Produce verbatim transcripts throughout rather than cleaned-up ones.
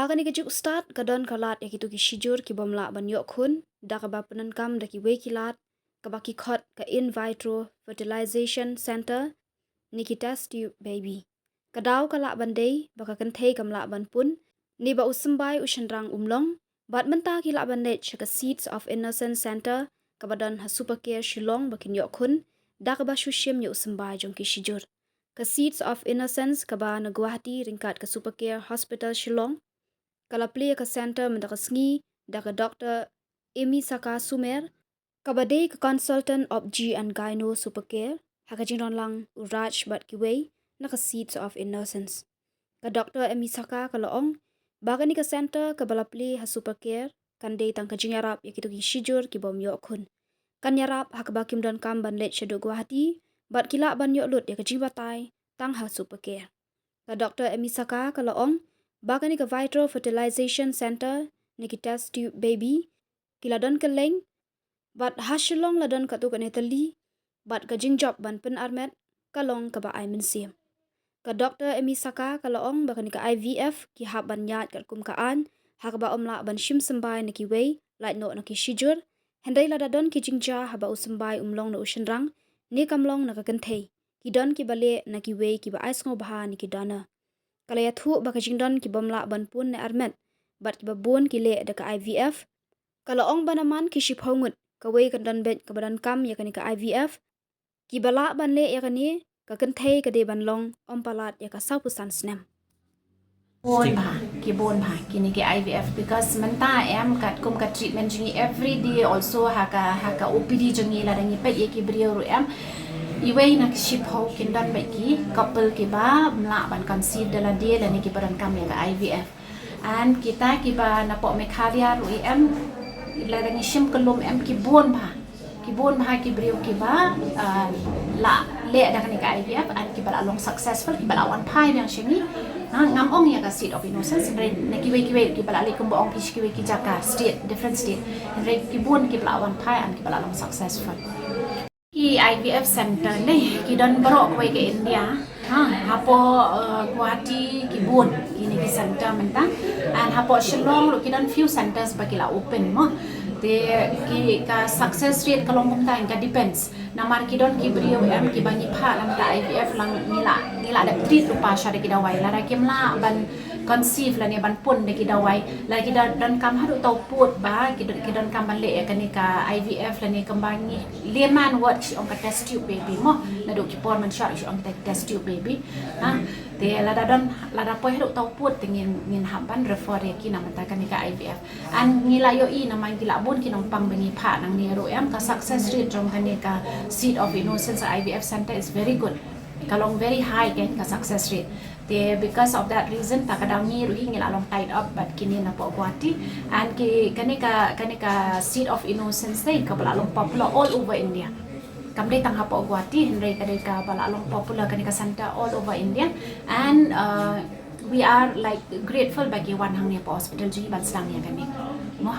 Kane ka juk stad ka don ka lad ïa kito ki shijur ki bym lah ban ïoh khun da kaba pyndonkam da kiwei ki lad kaba ki khot ka in vitro fertilization center ne ki test tube baby. Ka daw ka lah ban dei ba ka kynthei kam lah ban pun ne ba u symbai u shynrang um long, bad mynta ki lah ban leit sha ka Seeds of Innocence Center kaba don ha Supercare Shillong ba kin ïoh khun da kaba shu shim ïa u symbai jong ki shijur. Ka Seeds of Innocence kaba na Guwahati ryngkat ka Supercare Hospital Shillong ka la plie ka center mynta ka sngi da ka Doctor Emi Saka Sumer, kaba dei ka Consultant Obgyn and Gyno Supercare, ha ka jingdon lang u Raj bad kiwei na ka Seeds of Innocence. Ka Doctor Emi Saka ka la ong ba kane ka center kaba la plie ha Supercare kan dei tang ka jingïarap ïa kito ki shijur ki bym ïoh khun. Kan ïarap ha kaba kim donkam ban leit shaduh Guwahati bad ki lah ban ïoh lut ïa ka jingbatai tang ha Supercare. Ka Doctor Emi Saka ka la ong ba kane ka vitro fertilization center ne ki test tube baby ki la don kylleng, bad ha Shillong la don katto katne tylli, bad ka jingjop ban pynarmet ka long kaba ai mynsiem. Ka Doctor Emi Saka ka la ong ba kane ka I V F ki hap ban ïaid katkum ka aiñ ha kaba ym lah ban shim symbai na kiwei lait noh na ki shijur. Hynrei lada don ki jingjia haba u symbai um long na u shynrang ne kam long na ka kynthei, ki don kiba leh na kiwei kiba ai sngewbha ne ki donor. Ka la ïathuh ba ka jingdon ki bym lah ban pun ne armet bad kiba bun ki leh da ka I V F. Ka la ong ba na man ki shiphew ngut kawei kan don beit kaba donkam ïa kane ka I V F. Kiba lah ban leh ïa kane ka kynthei ka dei ban long ym palat ïa ka sawphew san snem. Bun bha, ki bun bha kine ki I V F, because mynta em katkum ka treatment jong ngi every day also ha ka, ha ka O P D jong ngi lada ngi peit ïa ki briew ruh em, iwei na ki shiphew kin don beit ki couple kiba ym lah ban conceive da lade lane kiba donkam ïa ka I V F. And kita kiba napoh Meghalaya ruh em, lada ngi shim kyllum em, ki bun bha, ki bun bha ki briew kiba, ah, la leh da kane ka I V F and kiba la long successful, kiba la wan phai biang sha ngi. Ha, ngam ong ïa ka Seed of Innocence, hynrei na kiwei kiwei kiba la leit kumba ong phi sha kiwei ki jaka, state, different state. Hynrei ki bun kiba la wan phai and kiba la long successful. Ki I V F center ne ki don baroh kawei ka India. Ha, hapoh, uh, Guwahati ki bun kine ki center mynta. And hapoh Shillong ruh ki don few centers ba ki la open mo. Te ki ka success rate ka long kumta, ka depends. Namar ki don ki briew em kiba ngi phah na bynta I V F lang, ngi la, ngi la dep treat lypa sha da ki dawai. Lada kim lah ban conceive lane ban pun da ki dawai, lada ki don, donkam haduh tau pud ba ki don, ki donkam ban leh ïa kane ka I V F lane kumba ngi layman word ki ong ka test tube baby mo, naduh ki por mynshuwa ki ong ka test tube baby. Ha, te lada don, lada poi haduh tau pud te ngin, ngin hap ban refer ïa ki na bynta kane ka I V F. And ngi la ïohi namar ngi la bun ki nongpang ba ngi phah nangne ruh em, ka success rate jong kane ka Seed of Innocence I V F center is very good. Ka long very high kan ka success rate. Te because of that reason, ta ka daw ngi ruh hi ngi la long tied up bad kine napoh Guwahati. And ki, kane ka, kane ka Seed of Innocence te kaba la long popular all over India. Kam dei tang hapoh Guwahati, hynrei ka dei kaba la long popular kane ka center all over India. And, uh, we are, like, grateful ba ki wan hangne hapoh hospital jong ngi ban sdang ïa kane. Mo.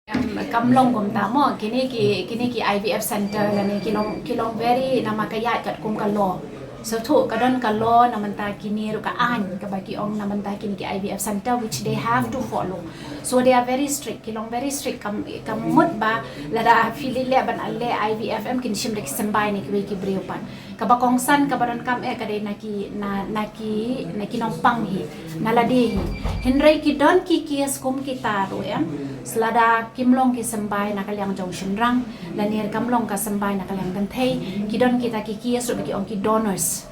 Em, kam long kumta mo, kine ki, kine ki I V F center lane ki long, ki long very, namar ka ïaid katkum ka law. So to ka don ka law na bynta kine ruh, ka aiñ kaba ki ong na bynta kine ki I V F center, which they have to follow. So they are very strict, ki long very strict, kam, kam mut ba lada phi leh ban leh I V F em kin shim da ki symbai ne kiwei ki briew pat. Kaba kongsan kaba donkam eh ka dei na ki, na, na ki, na ki nongpang hi, na lade hi. Hynrei ki don ki case kum kita ruh em, lada kim long ki symbai na ka liang jong shynrang lane kam long ka symbai na ka liang kynthei, ki don kita ki case ruh ba ki ong ki donors.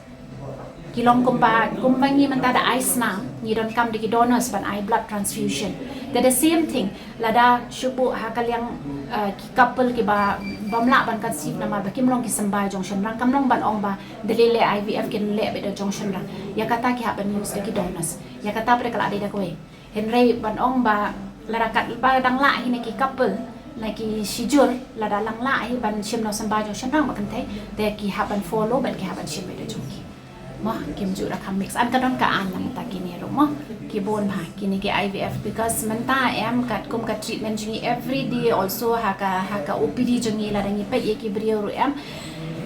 Ki long kumba, kumba ngi mynta da ai snam, ngi donkam da ki donors ban ai blood transfusion. Te the same thing, lada shu buh ha ka liang, uh, ki couple kiba bym lah ban conceive namar ba kim long ki symbai jong shynrang, kam long ban ong ba da lei lei I V F kin leh beit da jong shynrang. Ïa kata ki hap ban use da ki donors. Ïa kata pat ka la dei da kawei. Hynrei ban ong ba lada katba dang lah hi na ki couple, na ki shijur, lada dang lah hi ban shim noh symbai jong shynrang bad kynthei, te ki hap ban follow bad ki hap ban shim beit da jong ki. Mo, kim ju da ka mix. An ka don ka aiñ na mynta kine ruh mo. Ki bun bha kine ki I V F, because mynta em katkum ka treatment jong ngi every day also ha ka, ha ka O P D jong ngi lada ngi peit ïa ki briew ruh em,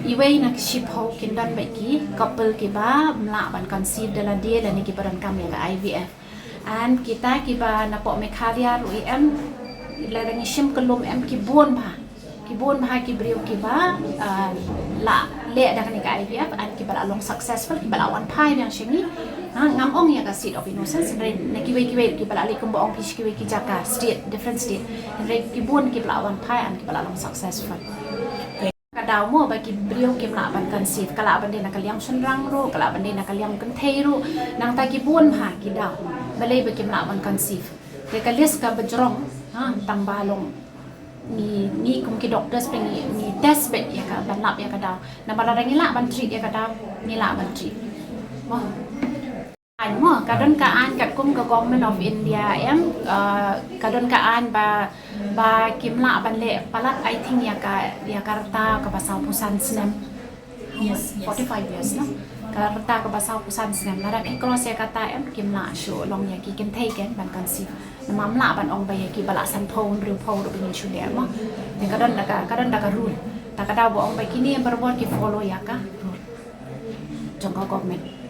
iwei na ki shiphew kin don beit ki couple kiba ym lah ban conceive da lade lane kiba donkam ïa ka I V F. And kita kiba napoh Meghalaya ruh em, lada ngi shim kyllum em, ki bun bha, ki bun bha ki briew kiba, ah, la leh da kane ka I V F and kiba la long successful, kiba la wan phai biang sha ngi. Ha, ngam ong ïa ka state of innocence, hynrei na kiwei kiwei kiba la leh kumba ong phi sha kiwei ki jaka, state, different state. Hynrei ki bun kiba la wan phai and kiba la long successful. Ka daw mo ba ki briew kim lah ban conceive, ka lah ban dei na ka liang shynrang ruh, ka lah ban dei na ka liang kynthei ruh, nangta ki bun bha ki daw balei ba kim lah ban conceive. Te ka list kaba jrong, ha, tang ba long ngi, ngi kum ki doctors phi ngi, ngi test beit ïa ka, ban lap ïa ka daw. Namar lada ngi lah ban treat ïa ka daw, ngi lah ban treat. Mo. Aiñ mo, ka don ka aiñ katkum ka Government of India em, uh, ka don ka aiñ ba, ba kim lah ban leh palat, I think, ïa ka, ïa ka rta kaba sawphew san snem. Yes, yes. Forty-five years, no? Ka rta kaba sawphew san snem. Lada phi cross ïa kata em, kim lah shuh long ïa ki kynthei ken ban conceive. Namar ym lah ban ong ba ïa kiba la sanphew, hynriewphew ruh ba ngin shu leh mo. Te ka don da ka, ka don da ka rule. Ta ka daw ba ong ba kine barabor ki follow ïa ka rule jong ka government.